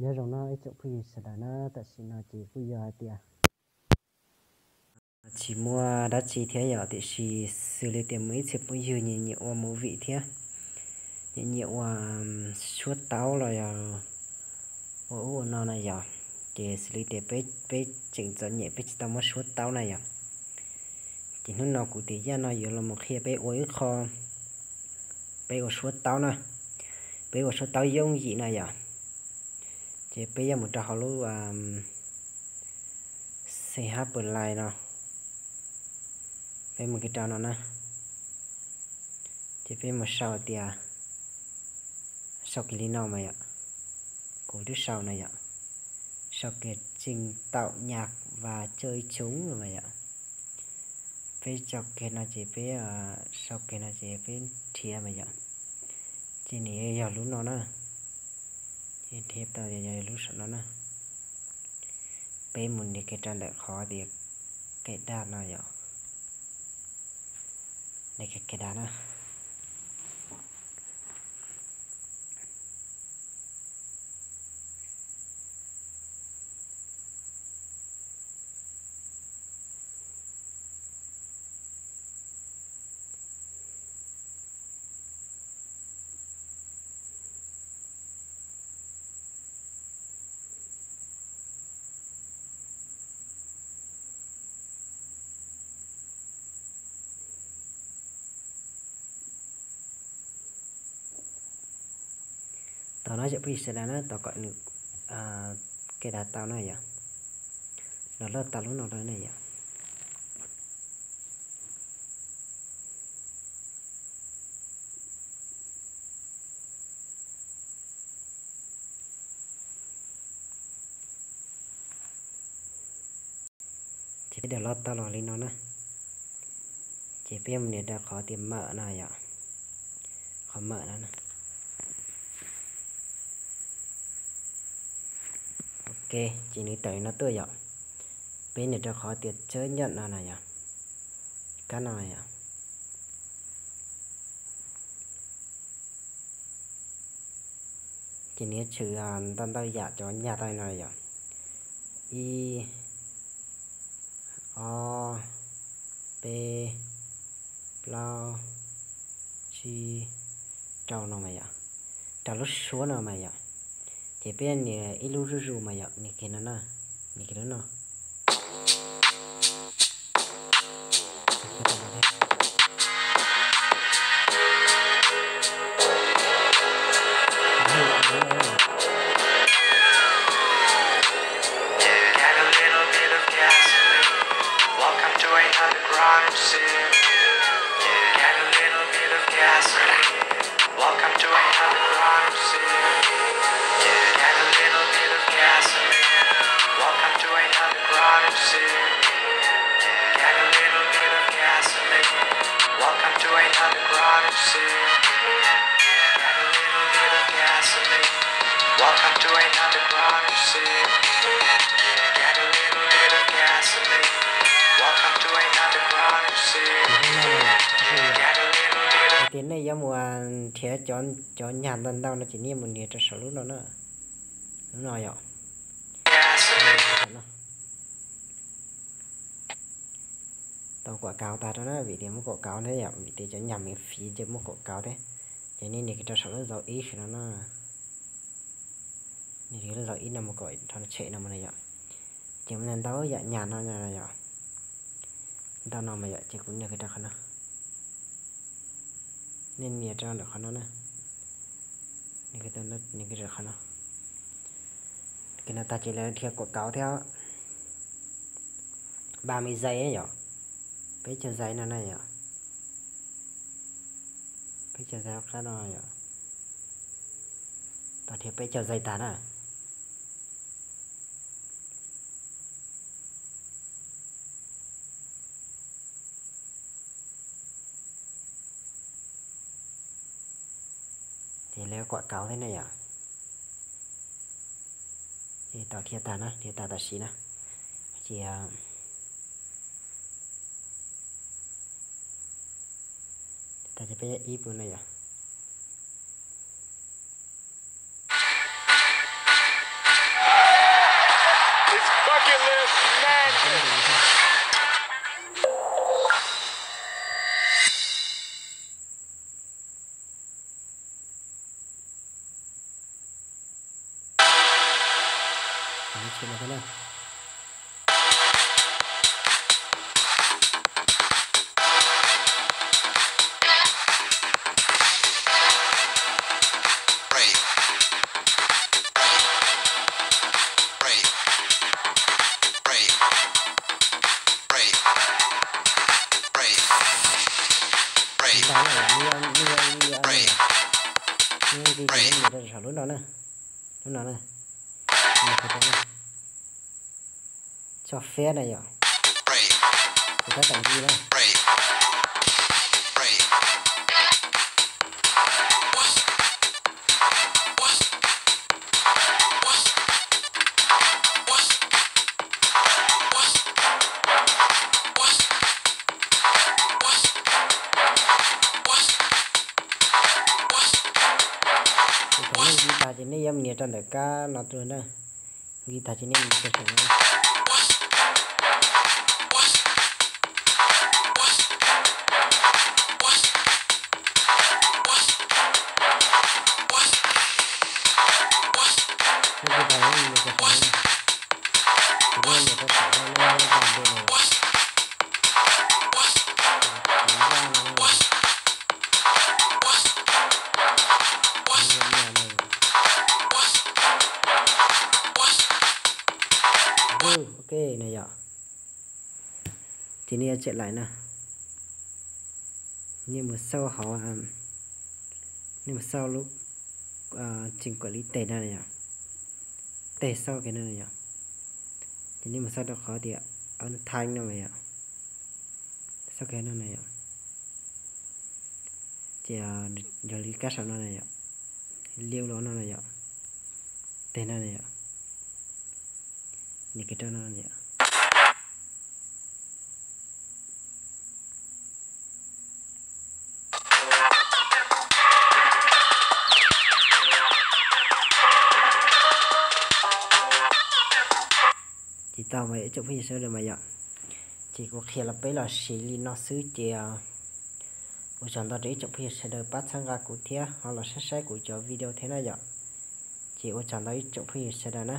Nyob zoo no ib tsoom phooj ywg sawv daws na, tam sim no ces kuj yog hais tias tsis muaj dab tsi thiab yom, tiam sis xws li tias muaj ib txhia phooj ywg nyiam nyiam ua movie thiab nyiam nyiam ua suab taub los yog ua ub ua no na yom, ces xws li tias peb peb tseem txom nyem peb tsis tau muab suab taub na yom. Ces hnub no kuv Tiam Yaj no yuav los mus qhia peb ua ib qho, peb ua suab taub na, peb ua suab taub yooj yim na yom. Ces peb yuav mus rau hauv lub C H Play no, peb mus kiag rau no na, ces peb mus sau tias, sau kiag li no mas yom, kuv twb sau na yom, sau kiag trình tạo nhạc và chơi chúng no mas yom. Peb sau kiag no ces peb, sau kiag no ces peb nrhiav mas yom, ces nws yog lub no na, nrhiav tau yog lub saum no na. Peb mus nias kiag rau ntawm qhov tias cài đặt no yom, nias kiag cài đặt na. Tos no tsoom phooj ywg sawv daws na, tos kom nws cài đặt tau na yom, download tau lub no lawm na yom. Ces peb download tau los li no na. Ces peb mus nias rau qhov tias mở no yom. Qhov mở no na. Ok, ces nws tawm li no tuaj yom. Peb nias rau qhov tias chấp nhận no na yom. Kab no yom. Ces nws yuav tshwm ntau ntau yam cov nyag tau li no yom. Ib, ob, peb, plaub, tsib, rau no mas yom. Rau lub suab no mas yom. Ces peb nias ib lub zuj zus mas yom, nias kiag no na, nias kiag lub no. Get a little bit of gasoline. Welcome to another crime scene. Get a little bit of gasoline. Welcome to another crime scene. Get a little bit of gasoline. Welcome to another crime scene. Get a little bit of gasoline. Welcome to another crime scene. Get a little bit of gasoline. Welcome to another crime scene. Get a little bit of gasoline. Welcome to another crime scene. Get a little bit of Hais tias nej yuav mus nrhiav cov, cov nyag ntau ntau no ces nej mus nias rau saum lub no na. Lub no yom. Tau quảng cáo tag rau na, vim tias muaj quảng cáo thiab yom, vim tias cov nyag miễn phí ces muaj quảng cáo thiab. Ces nej nias kiag rau saum lub dấu ib no na. Nias kiag lub dấu ib no mus kom rau tshem no mus na yom. Ces muaj ntau yam nyag no yom. Ntau no mas yom, ces kuv nias kiag rau qhov no. Nej nias rau ntawm qhov no na. Nias kiag rau qhov no. Kiag no tag ces lawv dhia quảng cáo thiab. Ba mươi giây na yom. Peb caug giây no na yom. Peb caug giây qab no yom. Tos dhia peb caug giây tag na. Ces lawv quảng cáo thiab na yom. Ces tos dhia tag na, dhia tag tam sim na. Ces tag ces peb ib puas na yom. Sim no thiab na. Npaj na, nws nws nws nws nws nws nws rau saum lub no na, lub no na, nws tso fiab na yom. Kuv tab tom nti na. Thaum nej nti tas ces nej yuav mus nias rau ntawm kab no tuaj na. Nti tas ces nej mus rau saum no. Nti tas ces nej mus rau saum no na. Ces nej mus rau saum no, nej mus rau saum no. Kuv vaj no na. Ok na yom. Ces nej yuav tseem lais na. Nej mus xauj hauv, nej mus xauj lub tseem kuam li tes no na yom. Tes xauj kiag no na yom. Ces nej mus xauj rau qhov tias nthaib no na yom. Xauj kiag no na yom. Ces yog li kab saum no na yom. Liu los no na yom. Tes no na yom. Nias kiag rau no na yom. Ces tau mas ib tsoom phooj ywg sawv daws mas yom. Ces kuv qhia los peb los siv li no xwb ces ua tsaug ntau rau ib tsoom phooj ywg sawv daws pab txhawb nqa kuv thiab ho los saib saib kuv cov video thiab na yom. Ces ua tsaug ntau ib tsoom phooj ywg sawv daws na.